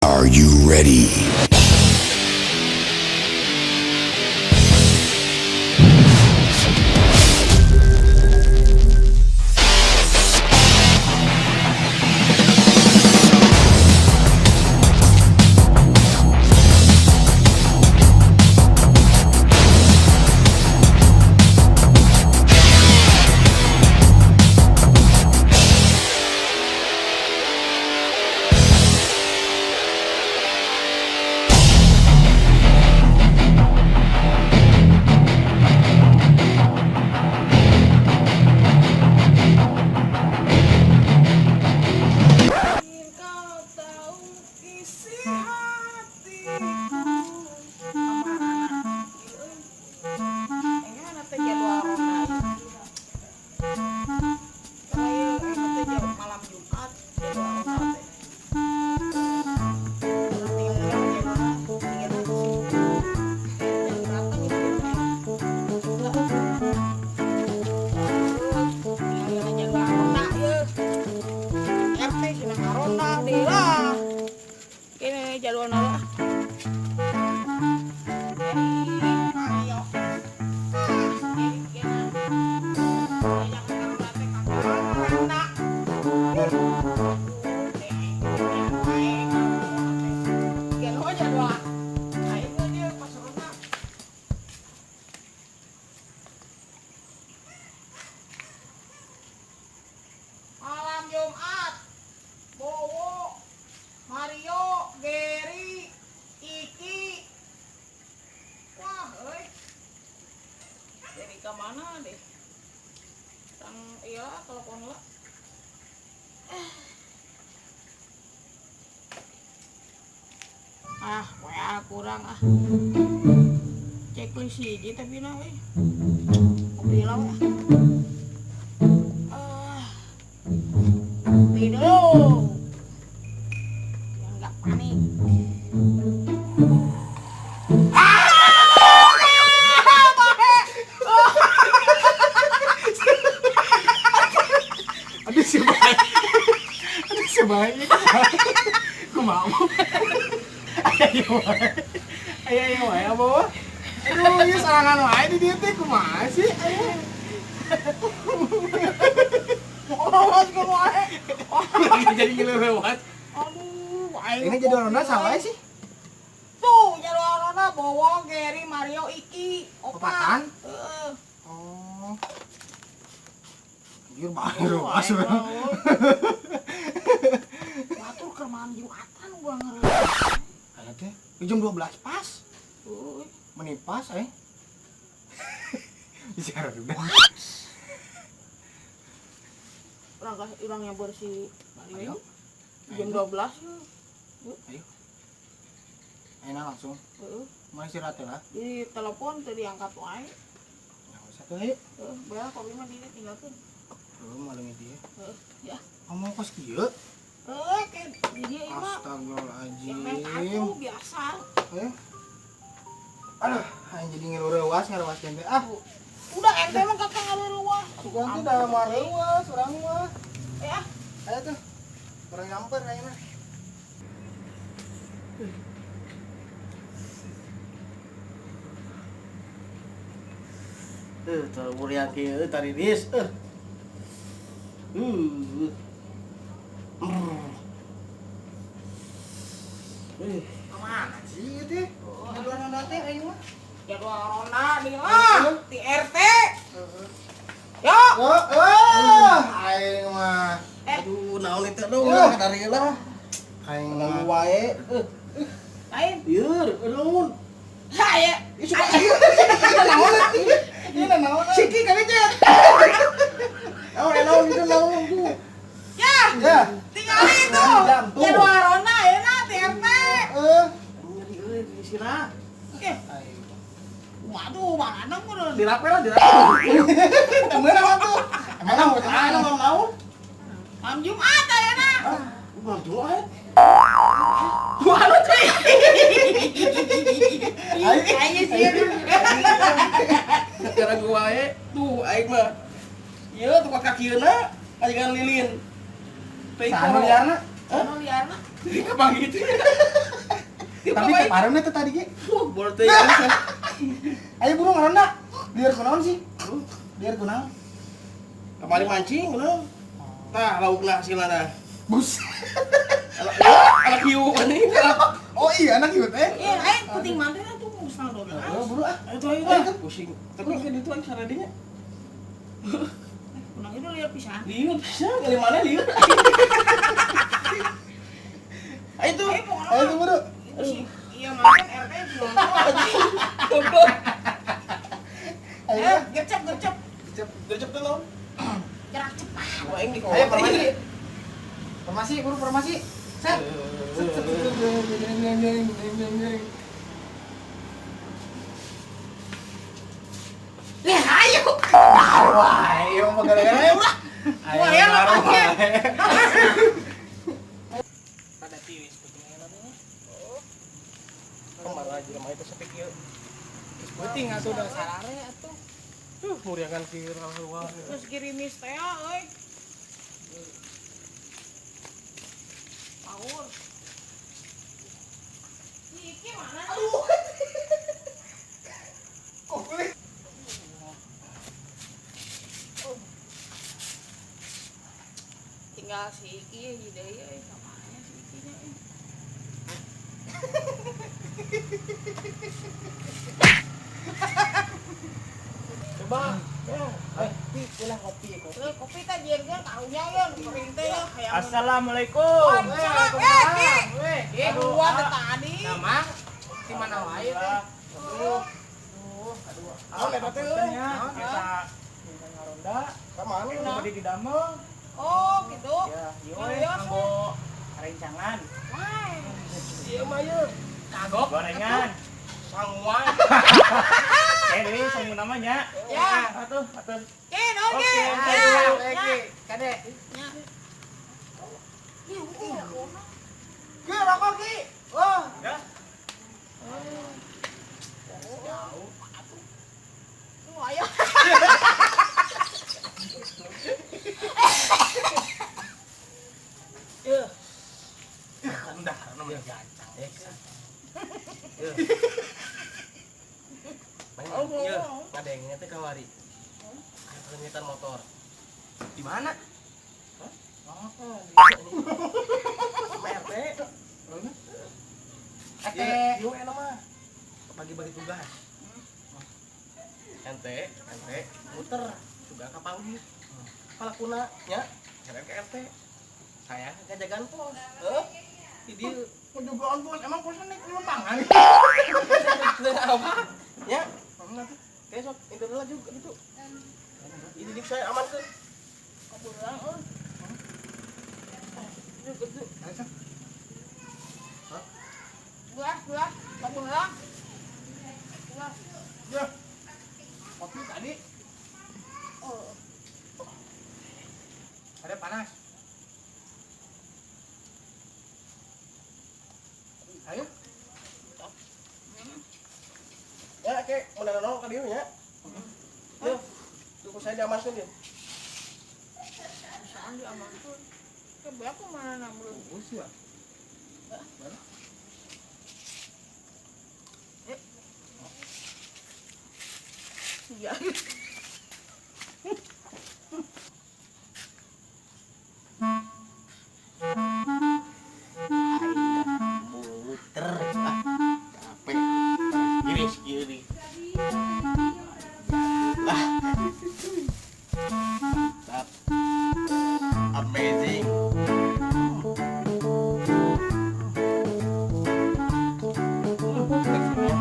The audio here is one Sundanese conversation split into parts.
Are you ready? Kau tahu isi hatiku. Amarana ieu euy. Engana teh jadwal ronda. Tah ieu engke teh malam Jumat jadwal ronda teh. Urang tinggal jadwalna tinggal jam datang itu. Tinggal jadwal ronda ieu. RT cenah ngaronda deui lah. Ini jadwalna lah. Ayo. Ah, gini, jangan ngaronda teh ngaronda. Jadwal jadwal. Ayo dia pas ronda. Malam Jumat. Bowo, Mario, Gary, Iki. Wah, euy. Jadi ke mana deh? Tang iya telepon lah. Ah, WA kurang ah. Checklist hiji tapi nah euy. Kopi lah we. Ah. Kopi dulu. Biar nggak panik. Ah! Bahe. Aduh si baik. Aduh si baik. Kumaha? Ayo wae. Ayo ayo wae apa? Aduh, ieu sorangan wae di dieu teh kumaha sih? Ayo. Awas ke wae. Jadi ngelewat. Aduh, aing. Ini jadi ronda saha wae sih? Tuh, jadwal ronda Bowo, Gary, Mario, Iki. Opat. Opatan? Heeh. Oh. Anjir baru Aduh, asup. aing mah, batur keur malam Jumatan urang ngeureun. Aya teh jam 12 pas. Euy. Meni pas eh. Bicara udah. Urang ka urang nyamper si Ayo. Mario. Jam 12 yuk. Ayo. Ayo langsung. Heeh. Mau istirahat lah. Di telepon teu diangkat wae. Ya usah tuh ayo. Heeh, bae kopi mah di tinggalkeun. Lu malah dia. Heeh, ya. Ngomong kos kieu. Heeh, kayak di dia ieu mah. Yang main Astagfirullahaladzim. kartu biasa. Ayo. Aduh, aing jadi ngilu reuas ngarewas teh ah. Udah ente mah kakak ngareureuas. Sugan teh da moal reuas urang mah. Eh ah, Ayo tuh. Urang nyamper ayeuna mah. Terlalu muriang kieu tadi dis. Kemana sih ieu teh? Jadwal ronda teh aing mah. Jadwal ronda di lah di RT. Yo. Oh, oh, aing mah. Eh, Aduh, naon itu aduh, urang dari lah. Aing Ganggu mah. wae. Lain. Ieu, naon? Haya. Ih, suka naon? Ieu naon? Siki kali teh. Naon naon itu naon tuh. Ya, Ya. tinggal itu. Jam tuh. Jadwal ronda ya na di RT. Eh. Nyeri euy di sina. Eh, Aing. waduh, mana meureun. Dirapel lah, dirapel. Temeun atuh. Emang mau Mana mau naon? Malam Jumat ya na. Malam Jumat. Waduh, cuy. Ayo sih. Gara gua wae tuh aing mah. Ieu tuh kakieuna ajengan lilin. Teh Saha nu liarna? Anu liarna. Kapan gitu? Tapi teh parem teh tadi ge. Wah, bol teh. Ayo buru ngaronda. Lieur kunaon sih? Lieur kunaon? Kamari mancing kunaon? Tah, laukna hasilna tah. Bus. Anak hiu anjing. Oh iya anak hiu teh. Iya, aing penting mantri atuh setengah dua belas. Oh, buru ah. Ayo tuh ayo lah. Pusing. Tapi kan itu aing saradinya. Kunang itu lieur pisan. Lieur pisan, kali mana lieur. Ayo tuh. Ayo tuh buru. Iya, makan RT nonton. Goblok. Ayo. Gercep, gercep. Gercep, gercep tuh lo. Gerak cepat. Wah, aing di Ayo formasi. Formasi, buru formasi. Set. Set, set, set. Nih, ayo. Wah, ayo mau gara-gara ulah. Wah, ya lo pakai. Pada tiris pentingnya nanti. Oh. Kemarin aja mah itu sepi kieu. Penting atuh udah sarare atuh. Muriakan viral luar. Terus girimis teh euy. Power. Iki mana? Aduh. Kok kulit? Tinggal si Iki ya deui euy, kamana si Iki-nya euy. Coba. Ya, kopi, ulah kopi, kopi. Kopi teh jeung ge karunya ye nu kering teh ye hayang. Assalamualaikum. Waalaikumsalam. Eh, Ki. Dua teh tadi. Sama di mana wae teh? Aduh. Aduh. Naon eta teh euy? Kita minta ngaronda. Ka mana? Ini bade didamel. Oh, gitu. Ya, ieu Iya, we iya. nganggo rencangan. Wah. Ieu mah ieu. Kagok gorengan. Sanguan. Deui sangu namanya. Ya. Atuh, atuh. Ki, naon Ki? Oke, Ya. Oke, Ki. Kade. Ya. Ki rokok Ki. Wah. Ya. Jauh. Tuh, ayo. Yeuh. Rendah namanya gancang. Banyak ieu ngadengnya teh kamari. Aya penyetan motor. Di mana? Hah? Sama RT. RT. Ieu enak mah. Bagi-bagi tugas. Ente, ente muter juga ka panggil. Palakuna nya nyeret ke RT. Saya ngajagaan pos. Heuh. Di dieu Penjagaan pos, emang posnya naik lembangan. Apa? Ya. Kayak sok internal juga gitu. Ini dik saya aman ke. Kebetulan euy. Gitu. Gelas, gelas, kebetulan. Gelas. Ya. Kopi tadi. Oh. Ada panas. Ayo. Ya, kayak menanam ka dieu nya. Tuh. Tuh saya diamankeun dia. Bisaan diamankeun. Coba aku mana namrun. Oh, sih ya. Iya. Muter. Ah, capek. Gini, gini. Lah. Mantap. Amazing. Teksturnya.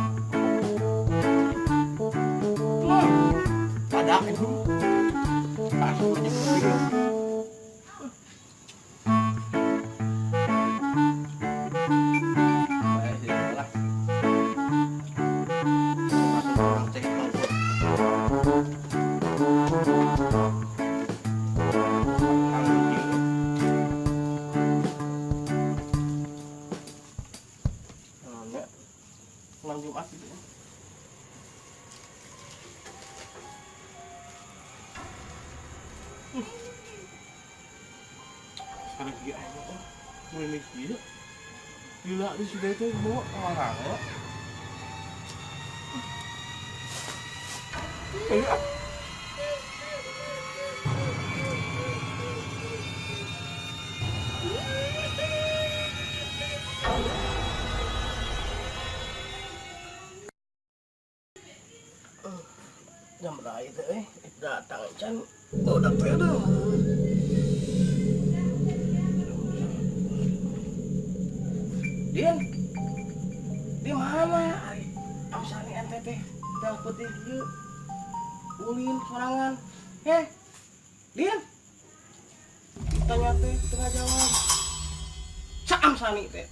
Badak itu. Pas banyak. Baik, lah. Masuk orang cek kelompok. Malam Jumat gitu ya. Sekarang dia aja, mulai mikir. Gila di sudah itu bawa orang. Ayo. Jam berapa itu datang can udah tuh aduh. Din, di mana? Amsani ente teh dah putih kieu. Ulin sorangan. Din. Tanya teh tengah jawab. Amsani teh.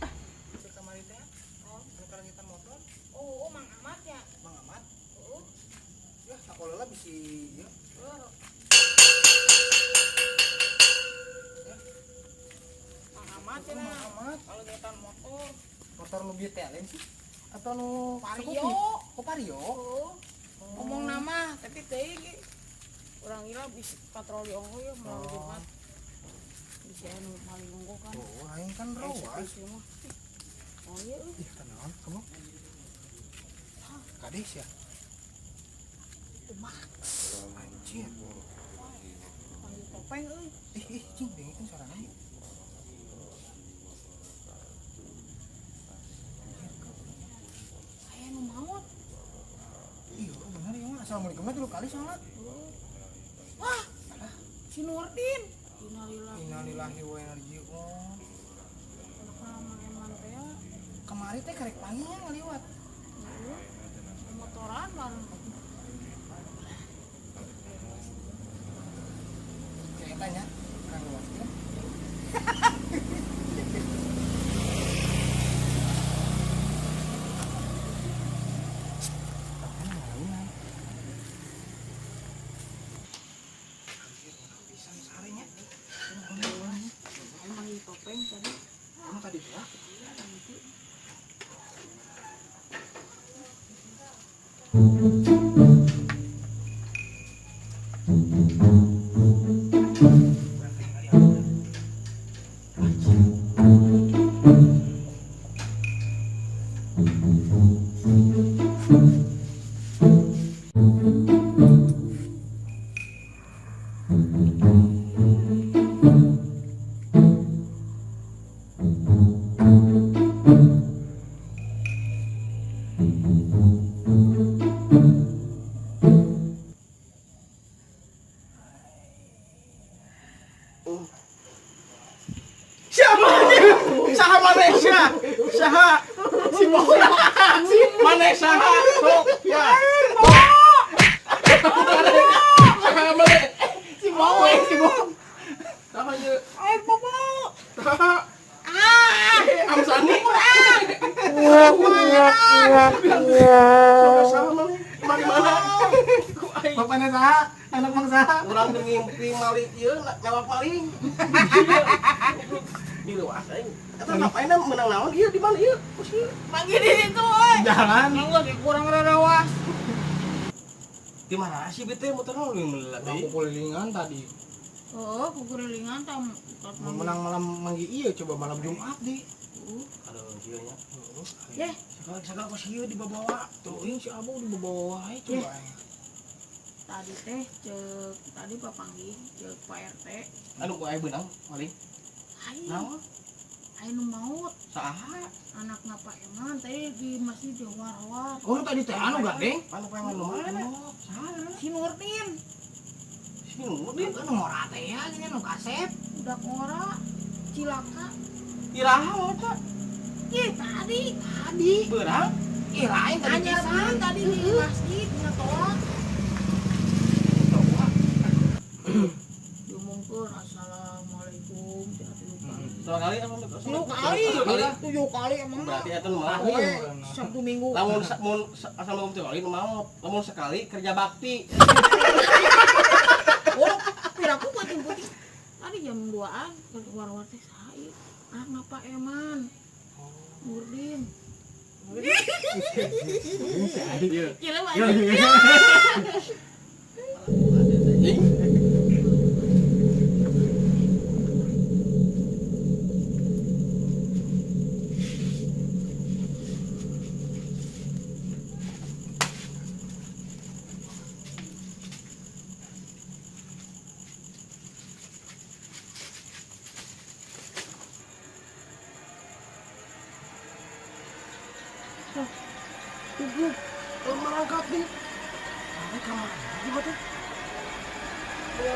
Kamari teh. Oh, anu motor. Oh, Mang Ahmad ya. Mang Ahmad. Oh. Ya, sakola lah bisi ieu. Mang Ahmad ya. Mang Ahmad. Kalau nyetan motor. Motor nu bieu teh lain sih? Atau nu Vario. Oh, Vario. Oh. Ngomong nama tapi teh urang gila bisa patroli ongko ya malam Jumat. Bisa anu maling ongko kan. Oh, aing kan rawas. Oh iya. Ih, kenaon kamu? Kades ya? Kumaha? Anjir. Panggil topeng euy. Ih, cing dengekeun suarana. Aya nu maot. Iya, bener ya mah. Assalamualaikum mah 3 kali sholat. Wah, si Nurdin. Innalillahi. Innalillahi wa inna ilaihi raji'un. Eman teh. Kemari teh karek panggilnya ngaliwat. Heeh. Motoran bareng. Kayak tanya, orang luas kan. Emang topeng tadi. Kamu tadi ya? Iya, nanti. Siapa? Saha Malaysia? Saha? Si Bola. Si Malaysia saha? Sok ya. Saha Malaysia? Si Bola, si Bola. Saha ieu? Ayo bobo. Saha? Ah, Amsani. Saha mana? Mari mana? Ku aing. Bapaknya saha? Anak mang saha? Urang teu ngimpi malik ieu nyawa paling. Di luas aing. Eta ngapain menang naon ieu di mana ieu? Ku panggil di situ euy. Jalan. Yang lagi kurang rerewas. Di mana sih bete motorna lu meula Aku kulilingan tadi. Oh, kukurilingan tam Menang malam manggi iya coba malam Jumat di. Aduh ieu nya. Yeh, Sagala sagala kos ieu dibawa. Tuh si Abu dibawa wae coba. Tadi teh cek tadi papanggih cek Pak RT. Anu ku aya beunang paling. Ayo, Naon? ayo nu maut. Saha? Anakna Pak Eman tadi di masjid diwar-war. Oh tadi teh anu gandeng. Anu pengen nu mana? Saha? Si Nurdin Si Nurdin. Anu ngora teh ya gini anu kasep. udah ngora cilaka. Iraha maot? Ih, tadi Tadi. Beurang? Ih lain tadi anyar pisan. tadi di masjid ngetoak. Diomongkeun assalamualaikum cenah 3 kali. Dua kali apa? 10 kali. Kali. 7 kali emang. Berarti eta nu maot. Poe Sabtu Minggu. Lamun mun assalamualaikum 3 kali nu maot. Lamun sekali kerja bakti. Oh, piraku peuting-peuting. Tadi jam 2-an keluar-keluar teh saha ieu? Anakna Pak Eman. Nurdin. Iya. Gila mah. Anjing. Goblok. Kalau marangkat nih. Sampai ka mana juga teh? Ya,